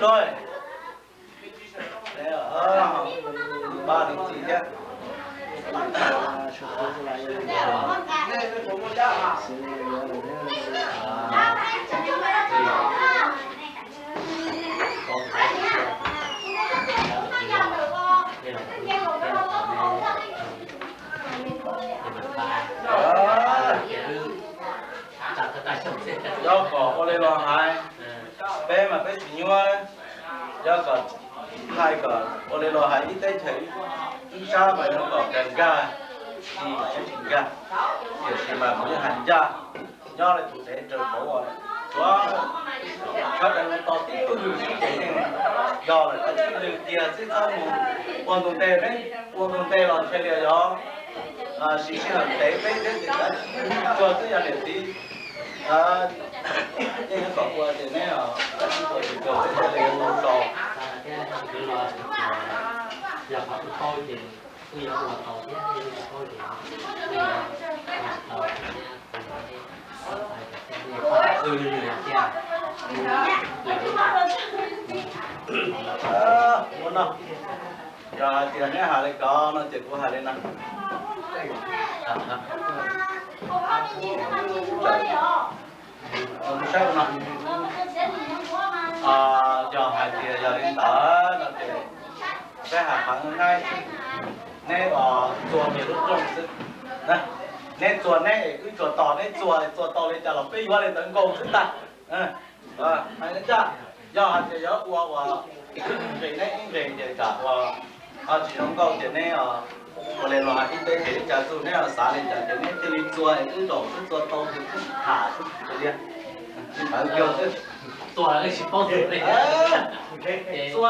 Loj, pab leej txiv thiab. Yog kom ua li los hais, peb mas peb tsis nyuaj. Yog kom hais kom ua li los hais ib teb chaws ib sab mas yog kom nkag, tsis tsis nkag, tiam sis mas kuv yeej hais ncaj nyob li tus dev raws vauv uas tsuav sawv daws mus tos tib tug lwm xwb ces yeej yog lawm, tab sis lwm tiag xwb txhob mus ua ntug ntej, peb ua ntug ntej los ntshe li yog siv sij hawm ntev peb thiab ces tsuag xwb yog niam txiv yeej kom ua ces neb ua tsis tau ces neb li ua tau. Ua no, yog hais tias neb hais li ko no ces kuv hais li no. Saib no, yog hais tias yog li ntawd no ces peb hais qhov nqaij, neb txua kiag lub rooj xwb. Neb txua neb, wb tsuas tos neb txua, txua tau li cas los peb yuav li ntawd nkaus xwb ntag. Hais li ncaj, yog hais tias yuav ua ua nqis neb ib nqis ces tsam ua ho tsis zoo nkauj ces neb ua li los hais ib teb ces li cas txuj neb xav li cas ces neb thiaj li txua es wb zaum xwb, txua tau ces wb tham xwb li. Tsis tawv kiag xwb. Txua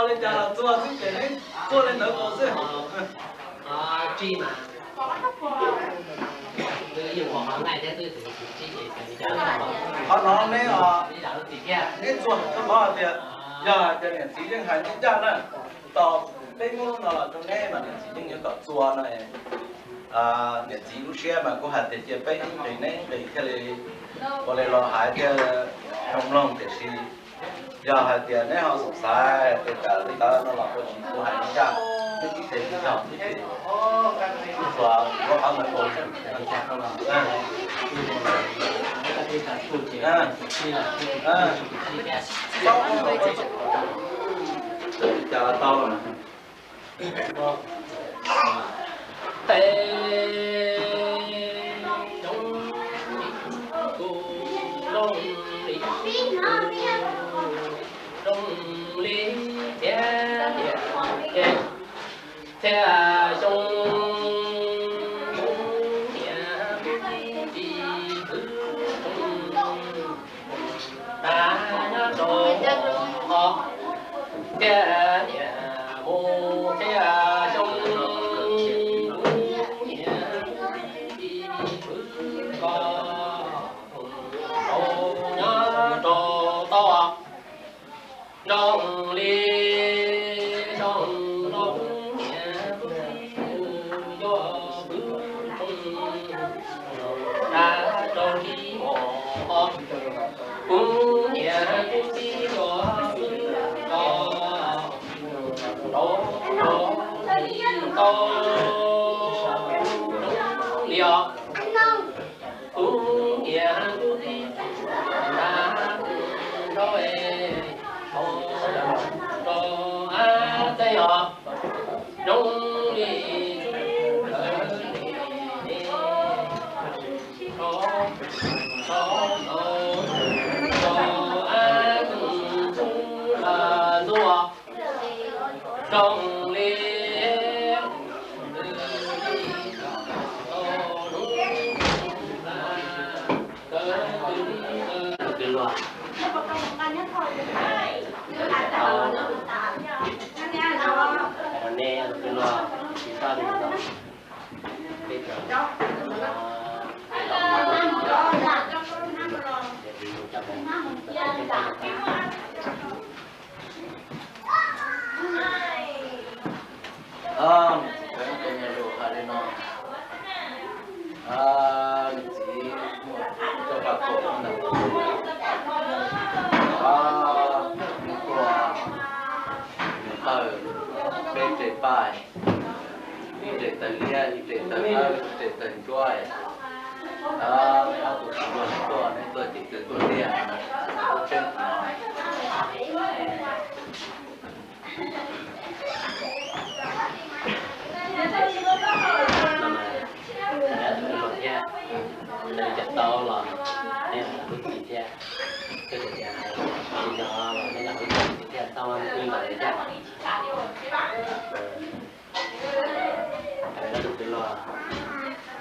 li cas los txua xwb ces neb txua li ntawd nkaus xwb. Qhov no neb, neb txua, koj paub hais tias yog hais tias niam txiv yeej hais neb ncaj na, tos peb hnub no los rau neb mas niam txiv yeej yuav kom txua no. Niam txiv lub siab mas kuv hais tias cia peb ib nqis neb ib nqis thiaj li ua li los hais thiaj zoo mloog, tiam sis yog hais tias neb ho xav xav tias tam li ntawd no los ua tsis kuv hais li ncaj, neb ib teg li yog ib teg, txua lub qhov ntawd ua li cas los tau. Tes zoo li, zoo li, zoo li thiab niam, thiab xyoo, niam kuv txiv tsis khwv tsoom, tas nyob rau os, thiab niam mus thiab xyoo, kuv niam kuv txiv tsis khwv koj, rau nyob rau tau. Zoo li, zoo li niam kuv txiv yog khwv tsoom, tas rau li mos, kuv niam kuv txiv yog khwv koj, rau rau li tau. Zoo li os. Kuv niam kuv txiv tas rau, rau, rau ab txeeb os, zoo li txwv lawv li ne, rau, rau, rau, rau ab txwv lawv ntxuag. Zoo li tus luag, ne tus luag tsis tau li, peb cov Nws txiv muaj cov paj kom ntawd. Pais, ib tes tawg liab, ib tes tawg dawb, ib tes tawg ntsuab. Ob tug tsis tuaj, nej tuaj ces twb tuaj tiag. Cov tau los nej lub txim thiab, koj tias hais tsis yog los nej lub txim thiab, tau li ntawd thiab. Hais rau tus twg los,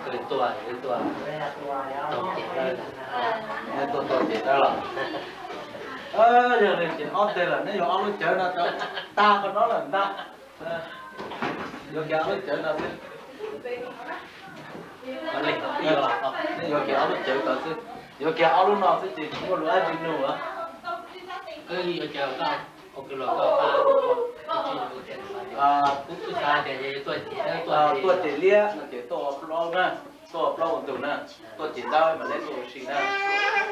twg tuaj, twg tuaj tau ces dawb, nej tuaj tau ces dawb los. Yog li ces ob teg lawm, nej yuav ob lub cawv no rau tag qhov no lawm ntag. Yuav kiag ob lub cawv no xwb. Nej yuav kiag ob lub cawv no xwb, yuav kiag ob lub no xwb ces tsis muaj lus dab tsi nug lawm. Kuv xav tias tuaj ces liab no ces tuaj ua plaub na, tuaj ua plaub ua ntug na, tuaj ces dawb mas neb tuaj ua si na.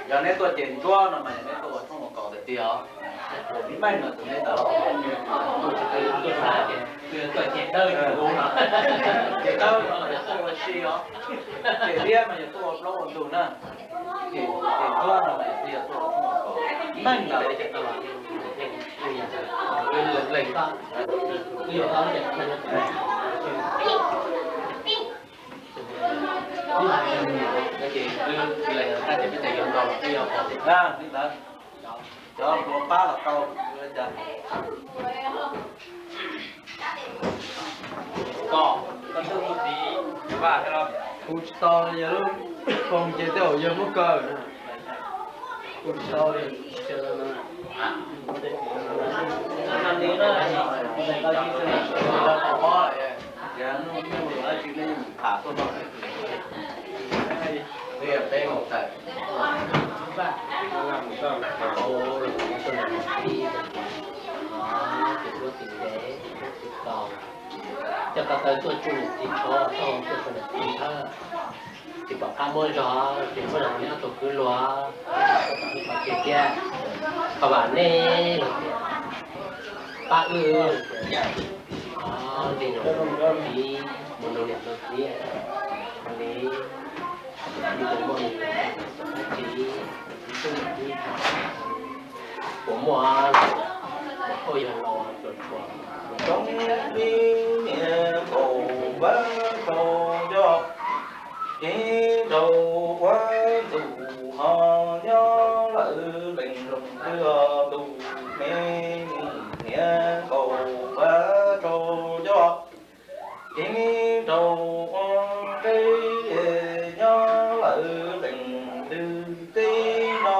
Yog neb tuaj ces ntsuab no mas yog neb tuaj ua tshoob ua kos tiag tiag os. Ua meej no tus neb ntawd. Ces dawb no mas yog tuaj ua si os, ces liab mas yog tuaj ua plaub ua ntug na, ces ntsuab no mas yog tuaj ua tshoob ua kos. Meej ntawd. Li ntawd, cov hluas pab los tau. Kuv tsis tau, yog lub koom ces tej zaum yog muab kaw. Kuv tsis tau li. Peb mus tawm. Tus hlub tus ntev, tus hlub tus tau, coj ko taw tuaj tsuj niam txiv tsho, txoj hau tuaj tsuj niam txiv thawj. Tsis pom qab muab zog, tsis muab zog neb ob tug kwv luag, koj tom ib qho kiag thiab. Koj vam nej los tias pab wb, nqi nus txiv, mus nug niam nug txiv, li, li muaj nws txiv, txiv tub niam txiv, puas muaj, puas yog los tsuas tsuas. Coob li niam nkaum vab rau coj, kev rau ua ntxum ho nyob lawm leej loo twg os. Tus me niam nkaum vab rau coj, kev rau ua nqe nyob lawm leej twg. Teb no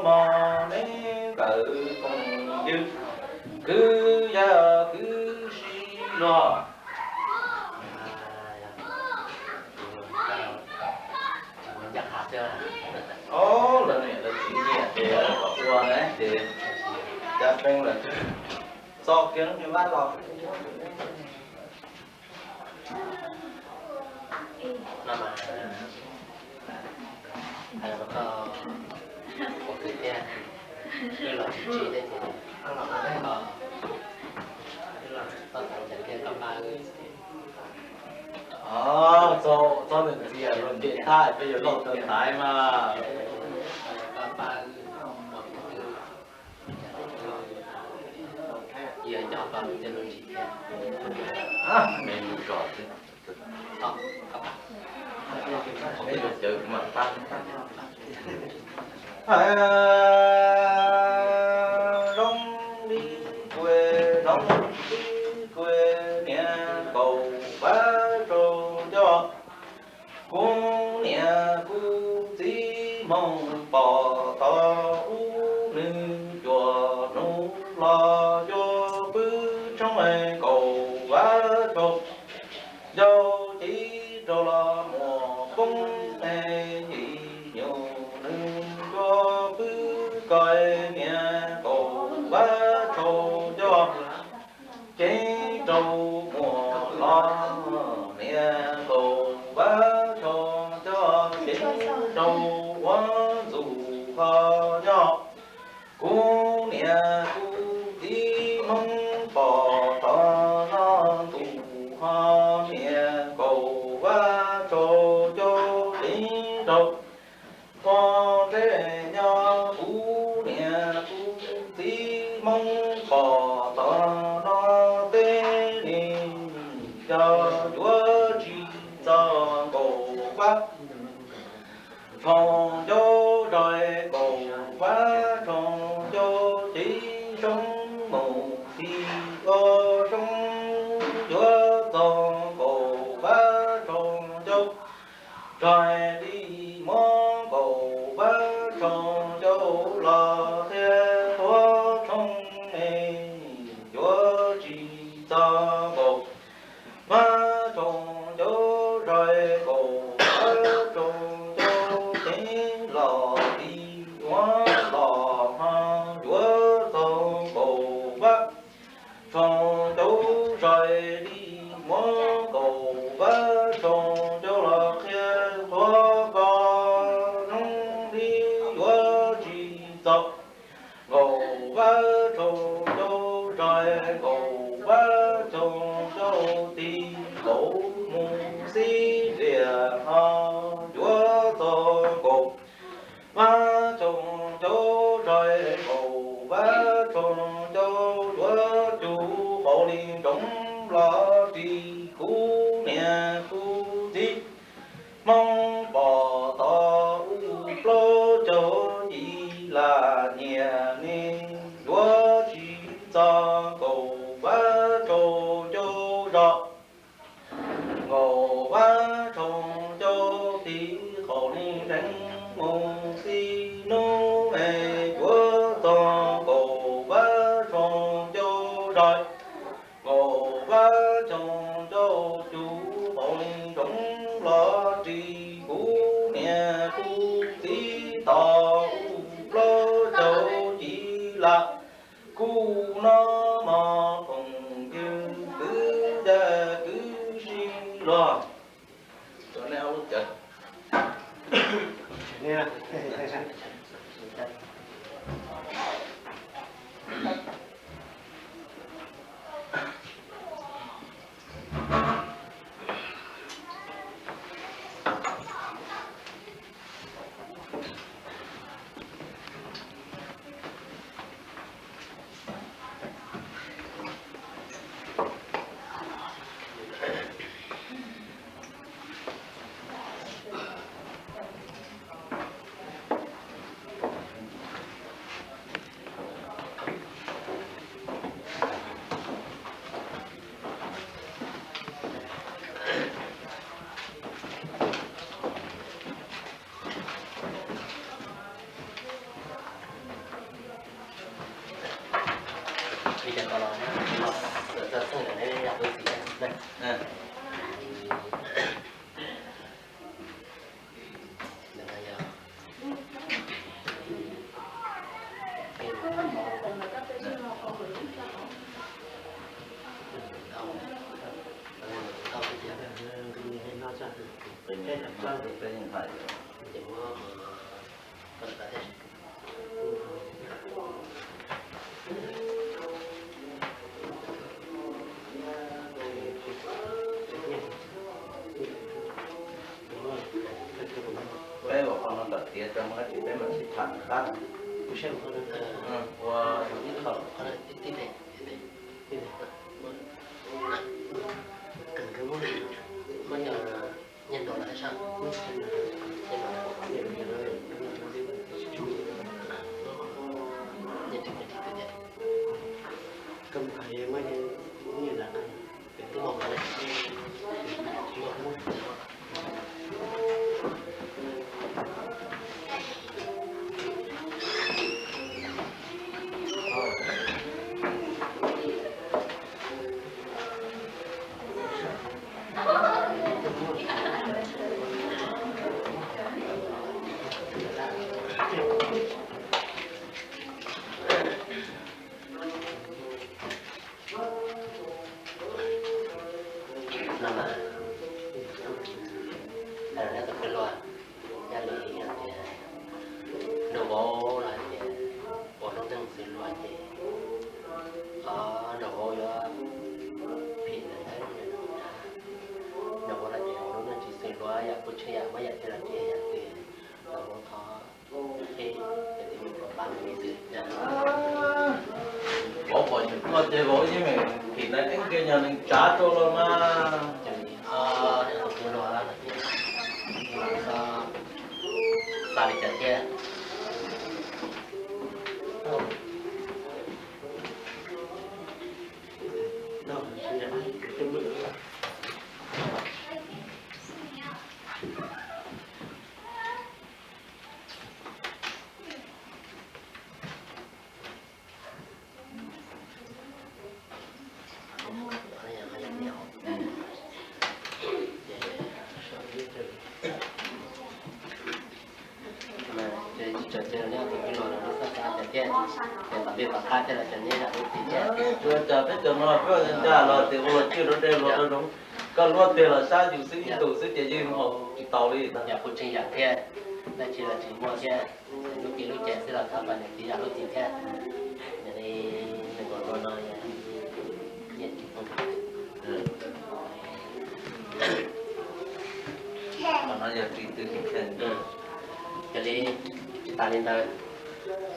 mas neb nkawd koom ywg, kwv yog kwv sib luag. Ob, lawv niam lawv txiv nyiam ces kom ua na ces caj peeb lawm. Txo kiag lub me vab los. No mas hais los koj ua kwv thiab, wb los tsis tsim thiab ces koj, koj xav li cas thiab koj pab wb. Txhob, txhob ntxias luag cem thaj peb yuav lauj tau ntaiv mas. Koj pab wb ua kwv, yog coj koj lub txiaj lub ntsig thiab. Me mus zos xwb. Cawv kuv mam pab. Zoo li kuv, zoo li kuv niam nkaum vab rau coj. Kuv niam kuv txiv hmoob pom tau ub, nws cuag hnub los cuag pw tshoob nkaum vab rau. Yau cev rau los muaj poob, yim nyuj nws cuag pw koj niam nkaum vab rau coj. Cev rau muaj los niam nkaum vab rau coj, cev rau ua ntxum ho nyob. Kuv niam kuv txiv hmoob pom tau no ntxum zais kaum vab tshoov ncauj, cev soob mus tim ua soob yuav txog kaum vab tshoov ncauj. Zais li muab kaum vab tshoov ncauj los qhia qhuav tshoov es yuav tsis txog kaum vab tshoov ncauj. Zais kaum vab tshoov ncauj cev los li muab los ho yuav txog kaum vab tshoov ncauj. Zais li muab kaum vab tshoov ncauj los qhia qhuav koj zoo li yuav tsis txog kaum vab tshoov ncauj. Zais kaum vab tshoov ncauj tim kaum mus xib lias ho yuav txog kaum vab tshoov ncauj. Zais kaum vab tshoov ncauj yuav cug qaum li ntsoov los ris kuv niam kuv txiv. Hmoob pom tau ub plaub caug ci lam nyiam ne yuav tsis txog kaum vab tshoov ncauj zos. Kaum vab tshoov ncauj tim qaum li ntseev mus xib hnub es yuav txog kaum vab tshoov ncauj zais. Kaum vab tshoov ncauj cug qaum li ntsoov los ris kuv niam kuv txiv tau ub plaub caug ci lam kuv no mog. Koom yws kwv yas kwv sib luag. Peb ua qhov no kom tiav rau muaj dab tsi peb mam sib tham qab. Ua ib qho. No mas, hais rau nej tus kwv luag, yog li hais tias nraug vauv los hais tias ua lub neej txwv luag ces, o, nraug vauv yuav phim nws ntev, nraug vauv los ces ua lub neej tsis txwv luag, yam kuj tsheb yam muab yam twg los ces yam twg nraug vauv thov, ces yam twg me nyuam pab nws xwb. Vauv pom tseem tuaj ces vauv yeej phim nws eeb kiag nyog nws tsav rau los mas. Ces, o, nraug vauv luag, xav li cas thiab? Ces neb tus kwv luag no neb xav xav tias thiab, ces tom peb tom qab thiab los ces neb zam lub txim thiab. Tsuas cas peb cov no peb ncaj los tias ua luag cwj rau dej luag rau zoov, koj luag tiag los sab yus xwb ib tug xwb ces yeej haus tsis tau li. Yog kuv tseem yam thiab, dab tsi los tsis muaj thiab, lub kev lub cai xwb los thov kom niam txiv zam lub txim thiab. Yog li nws kom luag no nyiam tsis pub. Qhov no yog ris twg? Cia li tsis tas li ntawd,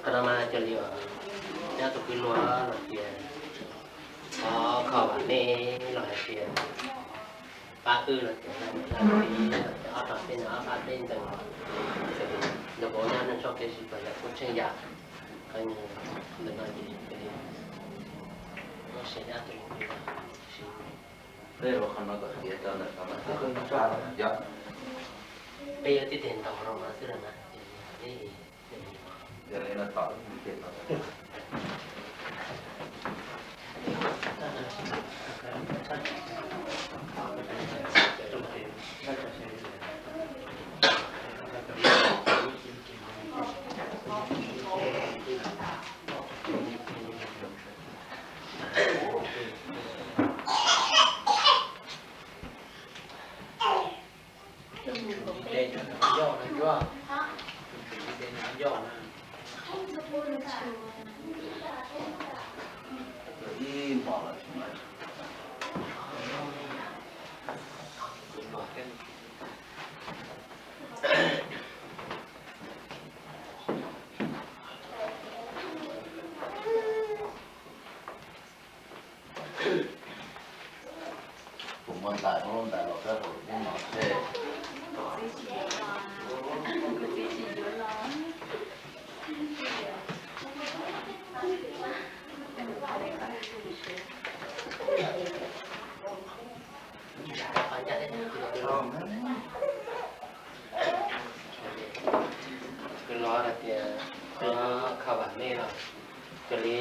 qhov no mas cia li nyob tus kwv luag los tias, o, kho vam mej los hais tias pab wb los tias ob rog peb no ob pab peb ntxeev, ntawm vauv nyob neeg txoj kev sib pluag yog kuj tsheej yam, ntawm no ces cia li muab siab nyob tus kwv luag. Peb yuav tib teg ntaus rau no xwb los mas. Kuv muaj ntais, muaj lub ntais los koj hauv peb no seb. Kwv luag hais tias kho vam mej los cia li,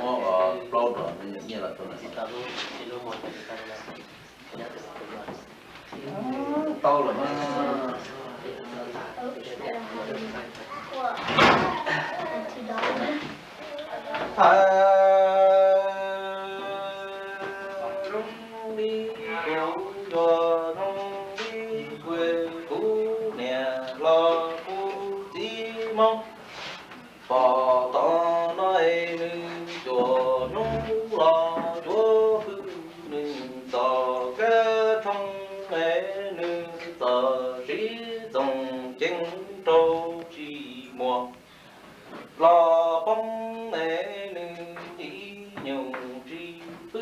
muab plaub dos nyiaj los rau lawm. Tsis tau lub, tsis lub muag, tsis tau lub. Tau lawm mas. Hais zoo li kuv yog zoo li kuv, kuv niam los kuv txiv Hmoob. Pom tau no es nws cuaj hnub los cuaj pw, nws txoj kab roob es nws txoj siv txoos ceev rau tsis muaj. Los poob es nws ib nyuag tsis pw,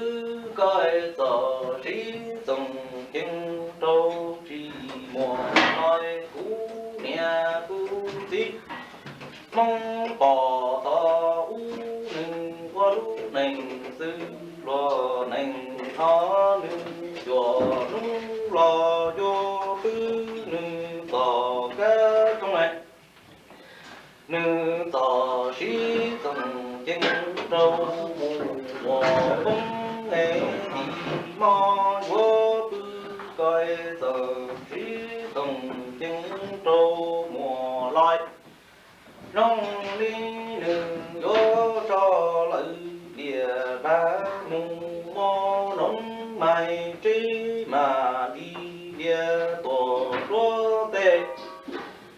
koj txoj siv txoos ceev rau tsis muaj los kuv niam kuv txiv Hmoob pom tau ub nws ua lub neej xwb luag neej no, nws cuaj hnub los cuaj pw, nws txoj kab roob es nws txoj siv txoos ceev rau mus ua poob es ib hmo yuav pw, koj txoj siv txoos ceev rau muaj lais. Zoo li nws yuav tso lawv liaj dab mus muab noov mais tseb mas li liaj tuaj ruab tej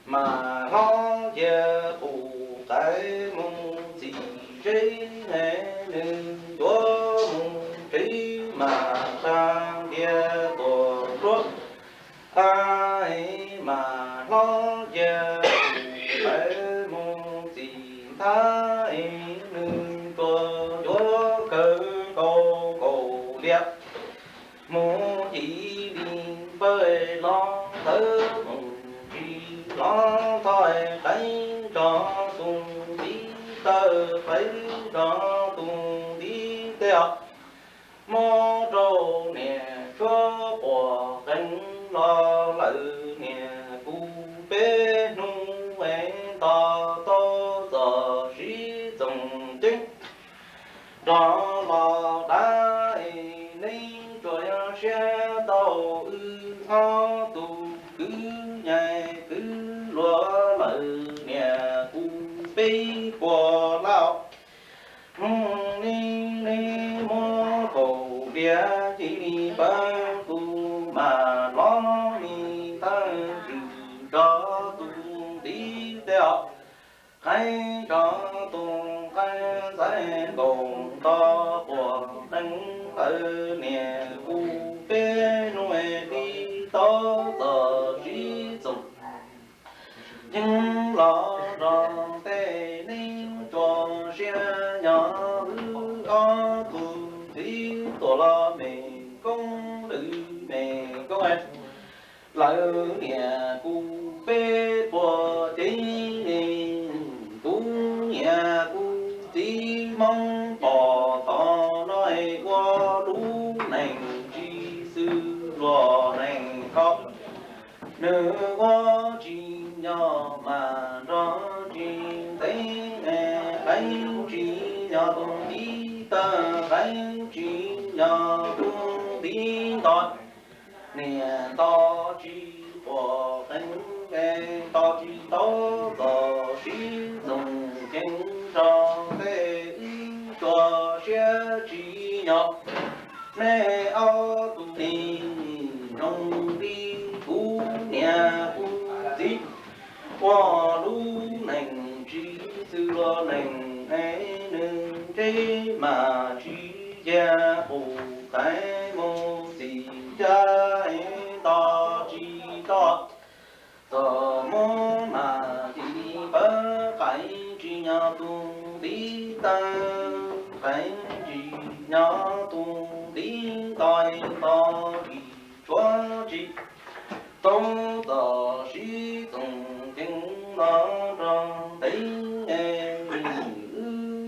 mas hlob cia pum qaiv mus txim tseb, nws yuav mus tseb mas tag liaj tuaj ruab. Mas hlob cia pum qaiv mus txim ntag, nws tuaj yuav kawg nkaus kaum liaj. Mus ci li npawg los thawv mus tsis los thov qeeb tso tus ntiv taw, qeeb tso tus ntiv tej os. Muab rau niam tshuab quas qees los lawm niam kuv peb hnub es nto tau txoj siv txoos ceeb. Nrog los dab es neb tsuas yog siab tau wb ob tug kwv nyab. kwv luag lawm niam kuv peb puas laj. Hnub ni li muab kaum diav cia li pab kuv mam los li tawm tswm rau tus tib teb os. Qeeb rau tus qeeb ntxhais nkaus nto quas qeeb lawm niam kuv peb hnub li tau txog sib txoos. Yeej los rau tej neeg tso siab nyob wb ob tug txiv tuaj los me koob lwm me koob lawm niam kuv peb puas ceeb li. Kuv niam kuv txiv Hmoob pom tod no ua lub neej tsis xws luag neej kho. Nws ua tsis nyob mas nrog tsis ntev, qeeb tsis nyob tus tib tawg, qeeb tsis nyob tus tib nto. Niam nto tsis quas qeeb, nto tsis tau txog sib txoos ceeb rau tej wb tso siab tsis nyob. Nej ob tug tij zoo li kuv niam kuv txiv ua lub neej tsis xws luag neej, nws ntsej mas tsis yag qus qeeb mus txim cab nto tsis tau. Txog muab mas cia li pab qeeb tsis nyob tus tib tawg, qeeb tsis nyob tus tib nto, nto tsis tsuav tsis tau txog sib txoos ceeb los nrog teeb, wb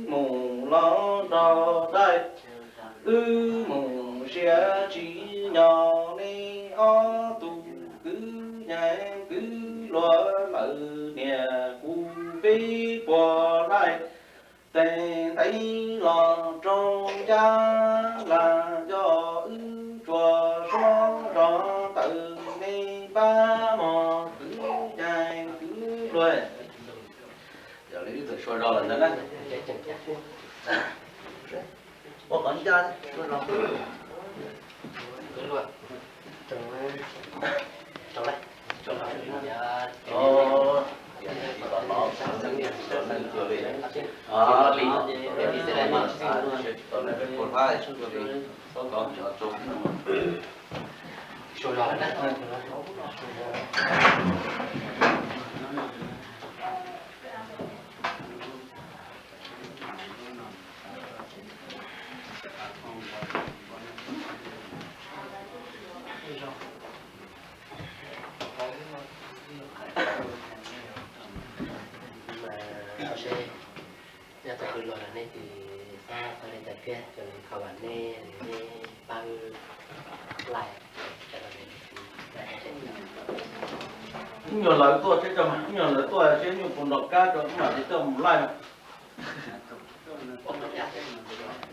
mus los nrog daim, wb mus siab tsis nyob li ob tug kwv nyaib kwv luag lawm niam kuv peb puas laij. Tes ntev los rau ncaj las yog wb tsuas suab rov tawm me pab mog kwv nyaib kwv luag. Yog li wb txawm sua zog lawm ntawd na. Ua qhov ncaj sua zog. Nyob tau pw luag los nej tis xav xav li cas thiab, cov li kho vam nej, nej pab wb laij. Ib nyuag lawv tuaj seb, ib nyuag lawv tuaj seb nyuj puas nrog kab rau wb mam li coj mus laij.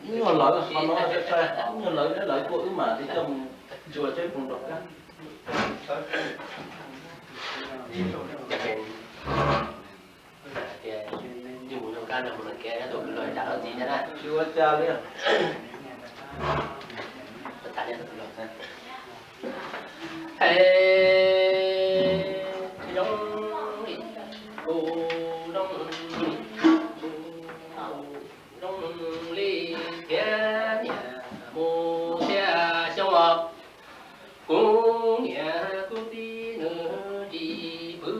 Ib nyuag lawv qhov no sai sai, ib nyuag lawv, lawv tuaj wb mam li coj mus ntsuas seb puas nrog kab. Tias yus mus zoo kab no mus nrog kev, tus kwv luag cas los txiv thiab na. Tsis ua cas li. Hais zoo li kuv zoo li kuv zoo li thiab niam mus thiab xyoo os. Kuv niam kuv txiv nws tsis pw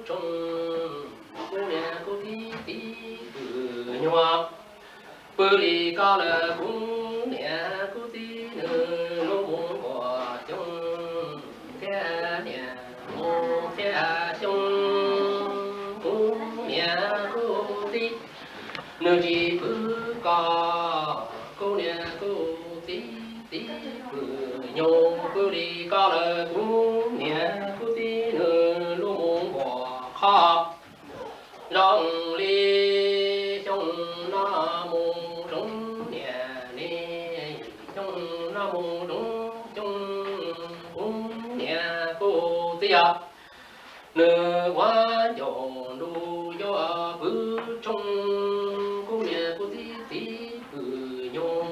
tshoob, kuv niam kuv txiv txiv pw nyuag. Pw li ko lawm kuv niam kuv txiv nws lub mus nkuaj xyoo thiab niam mus thiab xyoo. Kuv niam kuv txiv nws tsis pw ko, kuv niam kuv txiv txiv pw nyuag. Pw li ko lawm kuv niam kuv txiv nws lub mus nkuaj qhov. Zoo li xyoo no mus zoo niam li, xyoo no mus zoo xyoo kuv niam kuv txiv os. Nws ua ncaus ntuj yuav pw tshoob, kuv niam kuv txiv txiv pwm nyuj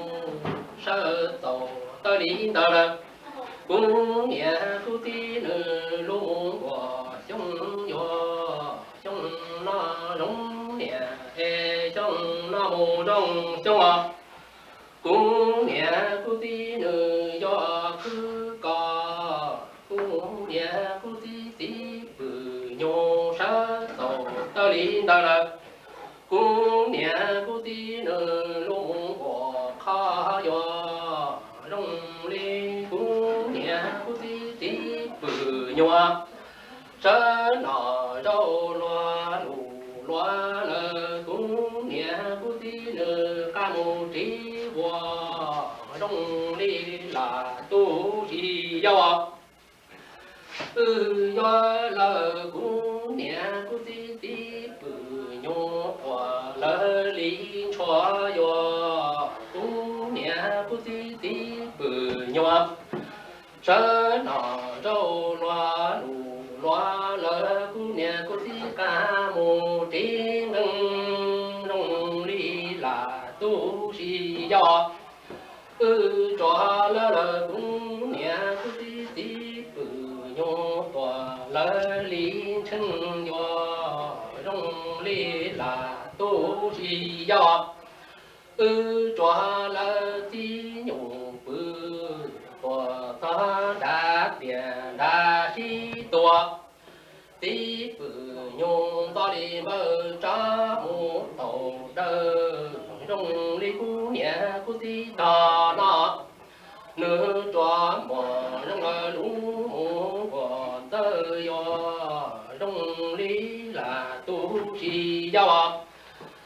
sawv txaus tawg li ntawd lawm. Kuv niam kuv txiv nws lub mus nkuas xyoo yuav xyoo no zoo niam es xyoo no mus zoo xyoo os. Kuv niam kuv txiv nws yuav khwv kos, kuv niam kuv txiv txiv pwm nyuj sawv txaus tawg li ntawd lawm. Kuv niam kuv txiv nws lub mus nkuas qhov yuav zoo li kuv niam kuv txiv txiv pwm nyuj sawv nom zaub luag lus luag lawm. Kuv niam kuv txiv nws qab mus ris ua zoo li lam tu si yau. Wb yuav lawm kuv niam kuv txiv txiv pwm nyuj tuam lawv li ntshua yuav kuv niam kuv txiv txiv pwm nyuj sawv nom zaub luag lus luag lawm. Kuv niam kuv txiv qab mus ris nqeeg zoo li lam tu si yau. Wb tsuas lawv lawm kuv niam kuv txiv txiv pwm nyuj tuam lawv li ntshee yuav zoo li lam tu si yau. Wb tsuas lawv txiv nyuj pw tuam txog nrad tiam nrad sib tua. Txiv pwm nyuj ntxo li npawg tsob mus taus dawb zoo li kuv niam kuv txiv tog no. Nws tsuas muaj zoo lawm lub mus nkuas ntxawg yuav zoo li lam tu si yau.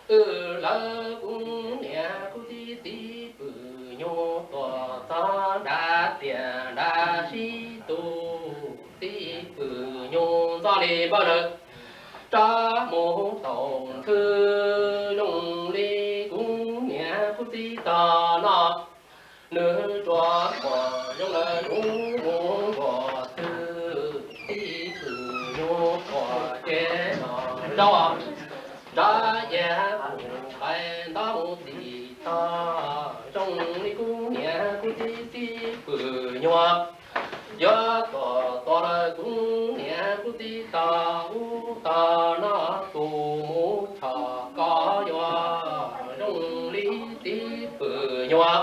Wb lawv kuv niam kuv txiv txiv pwm nyuj tuam txog nrad tiam nrad sib tu. Txiv pwm nyuj ntxo li npawg lawm tsob mus taus nthwv zoo li kuv niam kuv txiv tog no. Nws tsuas muaj zoo lawm lub mus nkuas twg txiv pwm nyuj tuam ces no rau nrad yam mus qais ntab mus txim tog zoo li kuv niam kuv txiv txiv pwm nyuj yuav tuam tuam lawm kuv niam kuv txiv tog ub tog no tus mus choj koj yuav zoo li txiv pwm nyuj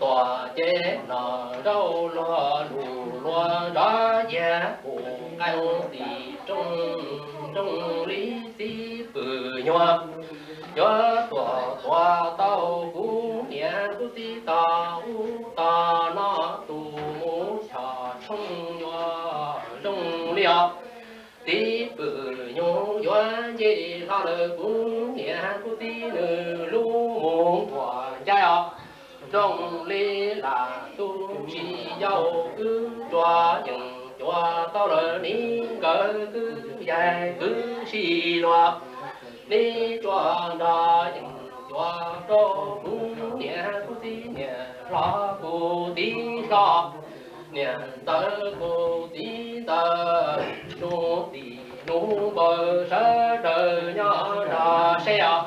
tuam ces no rau luag lus luag nrad yam mus qais mus txim zoo zoo li txiv pwm nyuj yuav tuam tuam tau kuv niam kuv txiv tog ub tog no tus mus choj tshoob yuav zoo li os. Txiv pwm nyuj yuav nce li hlo lawm kuv niam kuv txiv nws lub mus nkuas ncai os. Zoo li lam tu si yau wb tsuas yeem cuav tau lawm ni nkawd kwv yaig kwv sib luag. Ni tsuas nrog yeem cuav rau kuv niam kuv txiv niam hlob kuv txiv hlob niam ntxawm kuv txiv ntxawm nus txim nus npawg sawv daws nyob nrog seb os.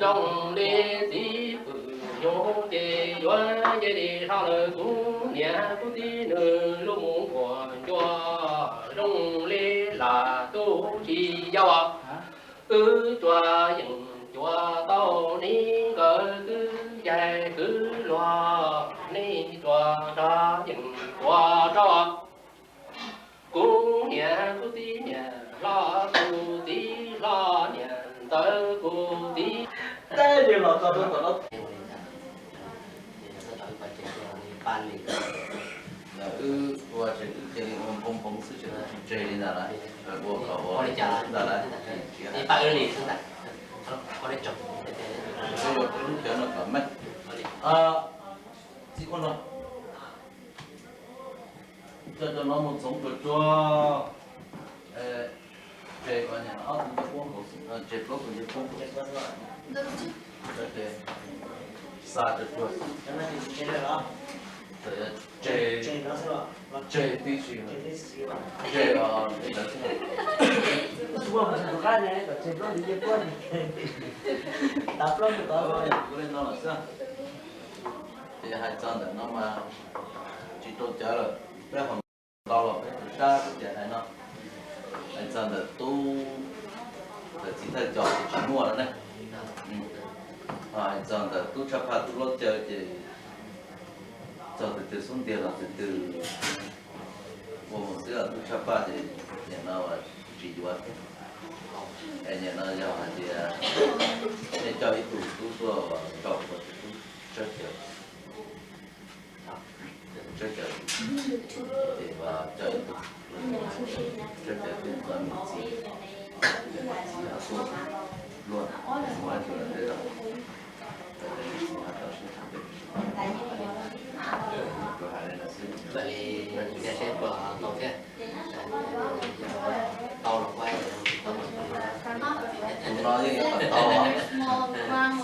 Zoo li txiv pwm nyuj ces yuav nce li hlo lawm kuv niam kuv txiv nws lub mus nkuas ncua zoo li lam tu si yau. Wb tsuas yeem cuav tau ni nkawd kwv yaig kwv luag ni tsuas nrog yeem cuav rau kuv niam kuv txiv niam hlob kuv txiv hlob niam ntxawm kuv txiv. Teb yog los txog rau tom no. Wb ua ces wb cia li ua npoo npoo xwb ces wb tsis tseg li ntawd lawm, ua kom ua li cas ntawd lawm. Wb ua lub cawv no kom meej. Txiv ua no, coj cov no mus txoov tsuag tsuag. Tseg ob tug ncej puab, tseg plaub tug ncej puab, ces xa tsuag tsuag. Txawm yuav tseg, tseg tib si, tseg li ntawd xwb. Ua li no lawm xwb. Ces hais txog ntawm no mas tsis tau cawv lawm, peb ho ntau los peb tus sab tus ces hais no. Hais txog ntawm tub, ntawm txiv thawj cos ces tsis muaj lawm ne. Ho hais txog ntawm tub tshaj phaj tub hlob caw ces txog tus twg xub ntiag los tus twg ua mus xwb. Tub tshaj phaj ces nim no tsis yuav thiab. Es nim no yog hais tias nej coj ib tug tub tuaj rau ua tus tub tsawb cawv, tsawb cawv, ces coj ib tug tsawb cawv thiab tus me txiv, txiv ho tuaj luaj, muaj ib tug los tej zaum Tus no yeej yuav kom tau,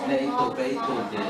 nej ib tug peb ib tug ces